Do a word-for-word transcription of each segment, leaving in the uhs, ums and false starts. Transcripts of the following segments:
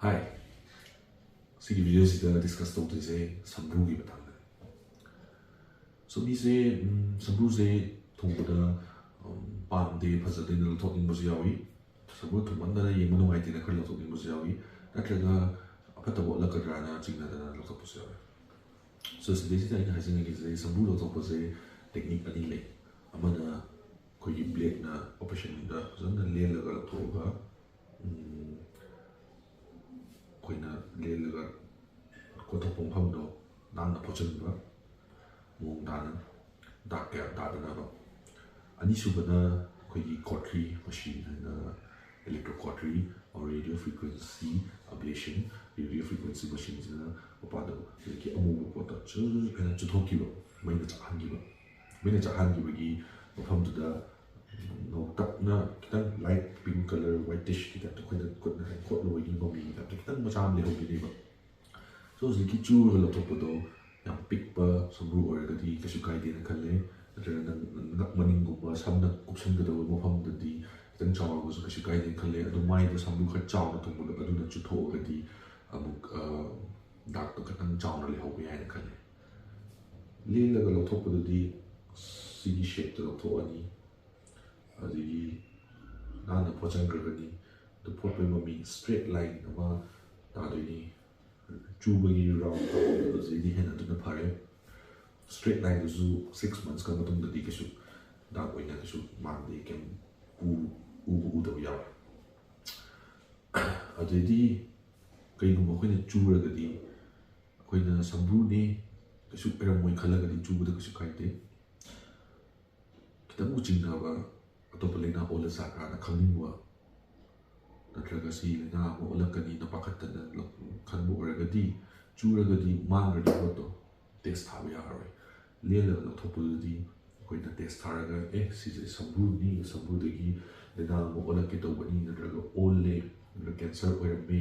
ꯍꯥꯏ, ꯁꯤꯒꯤ ꯚꯤꯗꯤꯑꯣꯁꯤꯗ ꯗꯤꯁꯀꯁ ꯇꯧꯗꯣꯏꯁꯦ ꯁꯝꯕ꯭ꯔꯨꯒꯤ ꯃꯇꯥꯡꯗꯅꯤ꯫ ꯁꯣ ꯃꯤꯁꯦ, ꯎꯝ, ꯁꯝꯕ꯭ꯔꯨꯁꯦ ꯊꯨꯡꯕꯗ, ꯎꯝ, ꯄꯥꯝꯗꯦ, ꯐꯖꯗꯦꯅ ꯂꯧꯊꯣꯛꯅꯤꯡꯕꯁꯨ ꯌꯥꯎꯏ꯫ ꯁꯝꯕ꯭ꯔꯨ ꯊꯨꯝꯃꯟꯗꯅ ꯌꯦꯡꯕ ꯅꯨꯡꯉꯥꯏꯇꯦꯅ ꯈꯔ ꯂꯧꯊꯣꯛꯅꯤꯡꯕꯁꯨ ꯌꯥꯎꯏ꯫ ꯅꯠꯇ꯭ꯔꯒ ꯑꯐꯠꯇꯕ ꯑꯣꯠꯂꯛꯀꯗ꯭ꯔꯥꯅ ꯆꯤꯡꯅꯗꯅ ꯂꯧꯊꯣꯛꯄꯁꯨ ꯌꯥꯎꯏ꯫ ꯁꯣ ꯁꯤꯗꯩꯁꯤꯗ ꯑꯩꯅ ꯍꯥꯏꯖꯅꯤꯡꯉꯤꯁꯦ, ꯁꯝꯕ꯭ꯔꯨ ꯂꯧꯊꯣꯛꯄꯁꯦ ꯇꯦꯛꯅꯤꯛ ꯑꯅꯤ ꯂꯩ꯫ ꯑꯃꯅ ꯑꯩꯈꯣꯏꯒꯤ ꯕ꯭ꯂꯦꯗꯅ ꯑꯣꯄꯔꯦꯁꯟꯗ ꯐꯖꯅ ꯂꯦꯜꯂꯒ ꯂꯧꯊꯣꯛꯑꯒ, ꯎꯝ, ꯑꯩꯈꯣꯏꯅ ꯂꯦꯜꯂꯒ ꯀꯣꯠꯊꯣꯛꯄ ꯃꯐꯝꯗꯣ ꯅꯥꯟꯅ ꯐꯣꯠꯆꯟꯕ, ꯃꯑꯣꯡ ꯇꯥꯅ, ꯗꯥꯛ ꯀꯌꯥ ꯇꯥꯗꯅꯕ꯫ ꯑꯅꯤꯁꯨꯕꯅ ꯑꯩꯈꯣꯏꯒꯤ cautery machine ꯍꯥꯏꯅ, electro cautery or radio frequency ablation, radio frequency machineꯁꯤꯅ ꯃꯄꯥꯗꯣ ꯍꯧꯖꯤꯛꯀꯤ ꯑꯃꯨꯕ ꯄꯣꯠꯇꯣ ꯆꯨꯔ ꯍꯥꯏꯅ ꯆꯨꯊꯣꯛꯈꯤꯕ, ꯃꯩꯅ ꯆꯥꯛꯍꯟꯈꯤꯕ꯫ ꯃꯩꯅ ꯆꯥꯛꯍꯟꯈꯤꯕꯒꯤ ꯃꯐꯝꯗꯨꯗ ꯉꯧꯇꯛꯅ ꯈꯤꯇꯪ light pink colour, whitish ꯀꯤ type ꯇ ꯑꯩꯈꯣꯏꯅ ꯈꯨꯠꯅ ꯈꯣꯠꯂꯨꯕꯒꯤ ꯃꯃꯤꯒꯤ type ꯇ ꯈꯤꯇꯪ ꯃꯆꯥ ꯑꯃ ꯂꯩꯍꯧꯗꯣꯏꯅꯦꯕ꯫ ꯁꯣ ꯍꯧꯖꯤꯛꯀꯤ ꯆꯨꯔꯒ ꯂꯧꯊꯣꯛꯄꯗꯣ ꯌꯥꯝ ꯄꯤꯛꯄ ꯁꯝꯕ꯭ꯔꯨ ꯑꯣꯏꯔꯒꯗꯤ ꯀꯩꯁꯨ ꯀꯥꯏꯗꯦꯅ ꯈꯜꯂꯦ꯫ ꯅꯠꯇ꯭ꯔꯒ ꯅꯪ ꯉꯛ ꯃꯅꯤꯡꯒꯨꯝꯕ ꯁꯝꯅ ꯀꯨꯞꯁꯟꯒꯗꯕ ꯃꯐꯝꯗꯗꯤ ꯈꯤꯇꯪ ꯆꯥꯎꯔꯒꯁꯨ ꯀꯩꯁꯨ ꯀꯥꯏꯗꯦꯅ ꯈꯜꯂꯦ꯫ ꯑꯗꯨ ꯃꯥꯏꯗ ꯁꯝꯕ꯭ꯔꯨ ꯈꯔ ꯆꯥꯎꯅ ꯊꯨꯡꯕꯗꯣ ꯑꯗꯨꯅ ꯆꯨꯊꯣꯛꯑꯒꯗꯤ ꯑꯃꯨꯛ, ꯑ, ꯗꯥꯛꯇꯣ ꯈꯤꯇꯪ ꯆꯥꯎꯅ ꯂꯩꯍꯧꯕ ꯌꯥꯏꯅ ꯈꯜꯂꯦ꯫ ꯂꯦꯜꯂꯒ ꯂꯧꯊꯣꯛꯄꯗꯨꯗꯤ ꯁꯤꯒꯤ shape ꯇ ꯂꯧꯊꯣꯛꯑꯅꯤ꯫ ꯑꯗꯒꯤ ꯅꯥꯟꯅ ꯐꯣꯠꯆꯟꯈ꯭ꯔꯒꯅꯤ꯫ ꯑꯗꯨ ꯐꯣꯠꯄꯒꯤ ꯃꯃꯤ straight line ꯑꯃ ꯇꯥꯗꯣꯏꯅꯤ꯫ ꯆꯨꯕꯒꯤ round ꯇꯧꯕꯗꯨꯗꯒꯤ ꯍꯦꯟꯅ ꯑꯗꯨꯅ ꯐꯔꯦ꯫ Straight line ꯗꯨꯁꯨ six months ꯀ ꯃꯇꯨꯡꯗꯗꯤ ꯀꯩꯁꯨ ꯗꯥꯛ ꯑꯣꯏꯅ ꯀꯩꯁꯨ ꯃꯥꯟꯗꯦ, ꯀꯩꯝ ꯎ-, ꯎꯕ ꯎꯗꯕ ꯌꯥꯎꯔꯦ꯫ ꯑꯗꯩꯗꯤ ꯀꯩꯒꯨꯝꯕ ꯑꯩꯈꯣꯏꯅ ꯆꯨꯔꯒꯗꯤ, ꯑꯩꯈꯣꯏꯅ ꯁꯝꯕ꯭ꯔꯨꯅꯤ, ꯀꯩꯁꯨ ꯑꯣꯏꯔꯝꯃꯣꯏ ꯈꯜꯂꯒꯗꯤ ꯆꯨꯕꯗ ꯀꯩꯁꯨ ꯀꯥꯏꯗꯦ꯫ ꯈꯤꯇꯪꯕꯨ ꯆꯤꯡꯅꯕ, ꯑꯇꯣꯞꯄ ꯂꯥꯏꯅꯥ ꯑꯣꯜꯂ ꯖꯥꯠꯂꯥꯅ ꯈꯪꯅꯤꯡꯕ, ꯅꯠꯇ꯭ꯔꯒ ꯁꯤ ꯂꯥꯏꯅꯥ ꯑꯃ ꯑꯣꯜꯂꯛꯀꯅꯤꯅ ꯄꯥꯈꯠꯇꯅ ꯂꯧ-, ꯈꯟꯕ ꯑꯣꯏꯔꯒꯗꯤ, ꯆꯨꯔꯒꯗꯤ ꯃꯥꯡꯈ꯭ꯔꯗꯤ ꯄꯣꯠꯇꯣ test ꯊꯥꯕ ꯌꯥꯔꯔꯣꯏ꯫ ꯂꯦꯜꯂꯒ ꯂꯧꯊꯣꯛꯄꯗꯨꯗꯤ ꯑꯩꯈꯣꯏꯅ test ꯊꯥꯔꯒ, "ꯑꯦ, ꯁꯤꯁꯦ ꯁꯝꯕ꯭ꯔꯨꯅꯤ, ꯁꯝꯕ꯭ꯔꯨꯗꯒꯤ ꯂꯥꯏꯅꯥ ꯑꯃ ꯑꯣꯜꯂꯛꯀꯦ ꯇꯧꯕꯅꯤ, ꯅꯠꯇ꯭ꯔꯒ ꯑꯣꯜꯂꯦ, ꯅꯠꯇ꯭ꯔꯒ cancer ꯑꯣꯏꯔꯝꯃꯦ,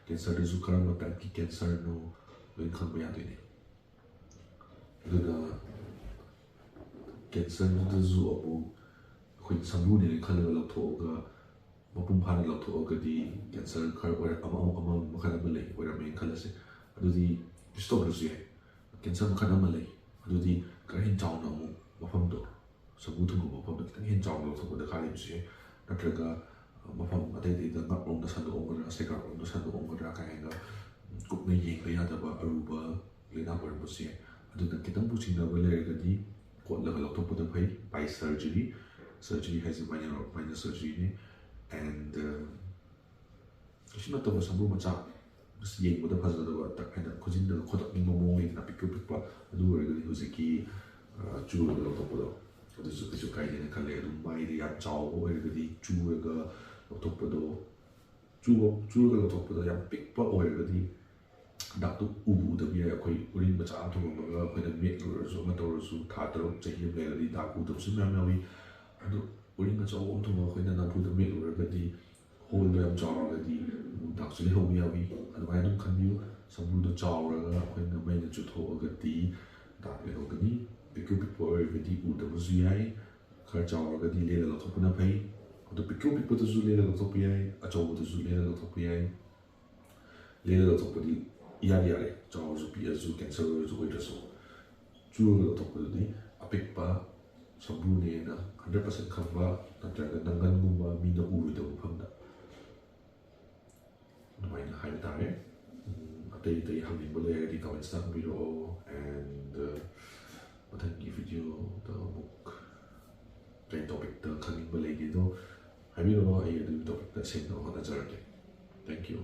cancer ꯗꯨꯁꯨ ꯀꯔꯝꯕ type ꯀꯤ cancer ꯅꯣ ꯂꯣꯏꯅ ꯈꯪꯕ ꯌꯥꯗꯣꯏꯅꯦ"꯫ ꯑꯗꯨꯒ cancer ꯗꯨꯗꯁꯨ ꯑꯃꯨꯛ ꯑꯩꯈꯣꯏꯅ ꯁꯝꯕ꯭ꯔꯨꯅꯦꯅ ꯈꯜꯂꯒ ꯂꯧꯊꯣꯛꯑꯒ ꯃꯄꯨꯡ ꯐꯥꯅ ꯂꯧꯊꯣꯛꯑꯒꯗꯤ ꯀꯦꯟꯁꯔ ꯈꯔ ꯑꯣꯏꯔ-, ꯑꯃ, ꯑꯃ, ꯑꯃ ꯃꯈꯜ ꯑꯃ ꯂꯩ, ꯑꯣꯏꯔꯝꯃꯦꯅ ꯈꯜꯂꯁꯦ꯫ ꯑꯗꯨꯗꯤ ꯀꯩꯁꯨ ꯇꯧꯗ꯭ꯔꯁꯨ ꯌꯥꯏ꯫ ꯀꯦꯟꯁꯔ ꯃꯈꯜ ꯑꯃ ꯂꯩ, ꯑꯗꯨꯗꯤ ꯈꯔ ꯍꯦꯟꯅ ꯆꯥꯎꯅ ꯑꯃꯨꯛ ꯃꯐꯝꯗꯣ, ꯁꯝꯕ꯭ꯔꯨ ꯊꯨꯡꯕ ꯃꯐꯝꯗꯣ ꯈꯤꯇꯪ ꯍꯦꯟꯅ ꯆꯥꯎꯅ ꯂꯧꯊꯣꯛꯄ ꯗꯔꯀꯥꯔ ꯂꯩꯕꯁꯨ ꯌꯥꯏ꯫ ꯅꯠꯇ꯭ꯔꯒ, ꯑ, ꯃꯐꯝ ꯑꯇꯩ ꯑꯇꯩꯗ ꯉꯛꯂꯣꯝꯗ ꯁꯟꯗꯣꯛꯑꯝꯒꯗ꯭ꯔꯥ, ꯁꯦꯒꯥꯛꯂꯣꯝꯗ ꯁꯟꯗꯣꯛꯑꯝꯒꯗ꯭ꯔꯥ ꯀꯥꯏꯅꯒ, ꯎꯝ, ꯀꯨꯞꯅ ꯌꯦꯡꯕ ꯌꯥꯗꯕ ꯑꯔꯨꯕ ꯂꯩꯅꯥ ꯑꯣꯏꯔꯝꯕꯁꯨ ꯌꯥꯏ꯫ ꯑꯗꯨꯅ ꯈꯤꯇꯪꯕꯨ ꯆꯤꯡꯅꯕ ꯂꯩꯔꯒꯗꯤ ꯀꯣꯠꯂꯒ ꯂꯧꯊꯣꯛꯄꯗ ꯐꯩ, by surgery꯫ Surgery ꯍꯥꯏꯁꯦ minor, minor surgery ꯅꯤ꯫ And, uh, ꯀꯩꯁꯨ ꯅꯠꯇꯕ ꯁꯝꯕ꯭ꯔꯨ ꯃꯆꯥ, just ꯌꯦꯡꯕꯗ ꯐꯖꯗꯕ, ꯇꯛ ꯍꯥꯏꯅ ꯈꯨꯖꯤꯟꯗꯒ ꯈꯣꯠꯇꯛꯅꯤꯡꯕ ꯃꯑꯣꯡ ꯂꯩꯗꯅ, ꯄꯤꯛꯇ꯭ꯔꯨ ꯄꯤꯛꯄ, ꯑꯗꯨ ꯑꯣꯏꯔꯒꯗꯤ ꯍꯧꯖꯤꯛꯀꯤ, ꯑ, ꯆꯨꯔꯒ ꯂꯧꯊꯣꯛꯄꯗꯣ, ꯑꯗꯨꯁꯨ ꯀꯩꯁꯨ ꯀꯥꯏꯗꯦꯅ ꯈꯜꯂꯦ꯫ ꯑꯗꯨꯝ ꯃꯥꯏꯗ ꯌꯥꯝ ꯆꯥꯎꯕ ꯑꯣꯏꯔꯒꯗꯤ ꯆꯨꯔꯒ ꯂꯧꯊꯣꯛꯄꯗꯣ, ꯆꯨꯕ-, ꯆꯨꯔꯒ ꯂꯧꯊꯣꯛꯄꯗꯣ ꯌꯥꯝ ꯄꯤꯛꯄ ꯑꯣꯏꯔꯒꯗꯤ ꯗꯥꯛꯇꯨ ꯎꯕ ꯎꯗꯕ ꯌꯥꯏ꯫ ꯑꯩꯈꯣꯏ ꯎꯔꯤꯡ ꯃꯆꯥ ꯑꯃ ꯊꯨꯡꯉꯝꯃꯒ ꯑꯩꯈꯣꯏꯅ ꯃꯦꯠꯂꯨꯔꯁꯨ ꯑꯃ ꯇꯧꯔꯁꯨ ꯊꯥ ꯇꯔꯨꯛ ꯆꯍꯤ ꯑꯃ ꯂꯩꯔꯗꯤ ꯗꯥꯛ ꯎꯗꯕꯁꯨ ꯃꯌꯥꯝ ꯌꯥꯎꯏ꯫ ꯑꯗꯨ ꯎꯔꯤꯡ ꯑꯆꯧꯕ ꯑꯃ ꯊꯨꯡꯉꯒ ꯑꯩꯈꯣꯏꯅ ꯅꯝꯐꯨꯗ ꯃꯦꯠꯂꯨꯔꯒꯗꯤ ꯍꯣꯜꯗꯣ ꯌꯥꯝ ꯆꯥꯎꯔꯒꯗꯤ ꯗꯥꯛꯁꯨ ꯂꯩꯍꯧꯕ ꯌꯥꯎꯏ꯫ ꯑꯗꯨꯃꯥꯏꯅ ꯑꯗꯨꯝ ꯈꯟꯕꯤꯌꯨ꯫ ꯁꯝꯕ꯭ꯔꯨꯗꯣ ꯆꯥꯎꯔꯒ ꯑꯩꯈꯣꯏꯅ ꯃꯩꯅ ꯆꯨꯊꯣꯛꯑꯒꯗꯤ ꯗꯥꯛ ꯂꯩꯍꯧꯒꯅꯤ꯫ ꯄꯤꯛꯇ꯭ꯔꯨ ꯄꯤꯛꯄ ꯑꯣꯏꯔꯒꯗꯤ ꯎꯗꯕꯁꯨ ꯌꯥꯏ꯫ ꯈꯔ ꯆꯥꯎꯔꯒꯗꯤ ꯂꯦꯜꯂ ꯂꯧꯊꯣꯛꯄꯅ ꯐꯩ꯫ ꯑꯗꯨ ꯄꯤꯛꯇ꯭ꯔꯨ ꯄꯤꯛꯄꯗꯨꯁꯨ ꯂꯦꯜꯂ ꯂꯧꯊꯣꯛꯄ ꯌꯥꯏ, ꯑꯆꯧꯕꯗꯨꯁꯨ ꯂꯦꯜꯂ ꯂꯧꯊꯣꯛꯄ ꯌꯥꯏ꯫ ꯂꯦꯜꯂ ꯂꯧꯊꯣꯛꯄꯗꯤ ꯏꯌꯥꯗ ꯌꯥꯔꯦ, ꯆꯥꯎꯔꯁꯨ ꯄꯤꯛꯑꯁꯨ, ꯀꯦꯟꯁꯔ ꯑꯣꯏꯔꯁꯨ ꯑꯣꯏꯗ꯭ꯔꯁꯨ꯫ ꯆꯨꯔꯒ ꯂꯧꯊꯣꯛꯄꯗꯨꯗꯤ ꯑꯄꯤꯛꯄ ꯁꯝꯕ꯭ꯔꯨꯅꯦꯅ hundred percent ꯈꯪꯕ ꯅꯠꯇ꯭ꯔꯒ ꯅꯪꯒꯟꯒꯨꯝꯕ ꯃꯤꯅ ꯎꯔꯣꯏꯗꯕ ꯃꯐꯝꯗ, ꯑꯗꯨꯃꯥꯏꯅ ꯍꯥꯏꯕ ꯇꯥꯔꯦ꯫ ꯎꯝ, ꯑꯇꯩ ꯑꯇꯩ ꯍꯪꯅꯤꯡꯕ ꯂꯩꯔꯒꯗꯤ comments ꯇ ꯍꯪꯕꯤꯔꯛꯑꯣ, and, uh, ꯃꯊꯪꯒꯤ video ꯗ ꯑꯃꯨꯛ ꯀꯩ topic ꯇ ꯈꯪꯅꯤꯡꯕ ꯂꯩꯒꯦꯗꯣ ꯍꯥꯏꯕꯤꯔꯛꯑꯣ, ꯑꯩ ꯑꯗꯨꯒꯤ topic ꯇ ꯁꯦꯝꯅꯕ ꯍꯣꯠꯅꯖꯔꯛꯀꯦ꯫ Thank you꯫